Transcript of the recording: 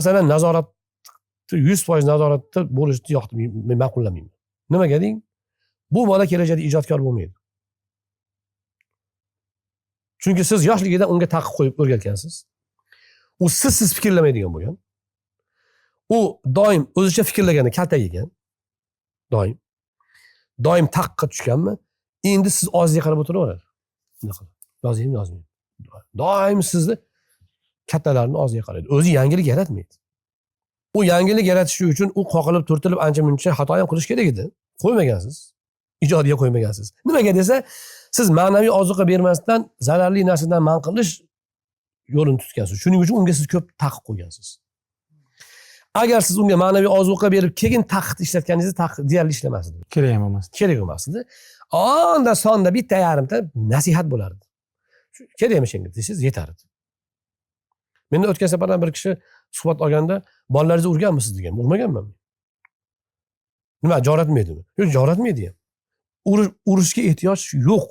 Masalan, nazorat, 100% nazoratda bo'lishni men ma'qullamayman. Nimaga deng? Bu bola kelajakda ijodkor bo'lmaydi. Chunki siz yoshligidan unga taqiq qo'yib o'rgatgansiz. U sizsiz fikrlamaydigan bo'lgan. U doim o'zicha fikrlaganda kaltak yegan. Doim. Doim taqiqqa tushganmi? Endi siz og'zingizga qarab o'tiraveradi. Bunaqa qilib. Yozaymi, yozmaymi? Doim sizni, kattalarni og'ziga qaraydi. O'zi yangilik yaratmaydi. U yangilik yaratishi uchun u qoqilib, turtilib, ancha muncha xato ham qilish kerak edi. Qo'ymagansiz. Ijodiga qo'ymagansiz. Nimaga desa, siz ma'naviy ozuqa bermasdan zararli narsadan man qilish yo'lini tutgansiz. Shuning uchun unga siz ko'p taqiq qo'ygansiz. Agar siz unga ma'naviy ozuqa berib, keyin taqiqni ishlatganingizda taqiq deyarli ishlamas edi. Kerak ham bo'lmasdi. Kerak emas edi. Onda sonda bitta yarimta nasihat bo'lardi. Shu kerak emas senga desangiz yetardi. Menda o'tgan safar ham bir kishi suhbat olganda, bolalaringizni urganmisiz degan. Urmaganman. Nima, joratmaydimi? Yo'q, joratmaydi ham. Urishga ehtiyoj yo'q.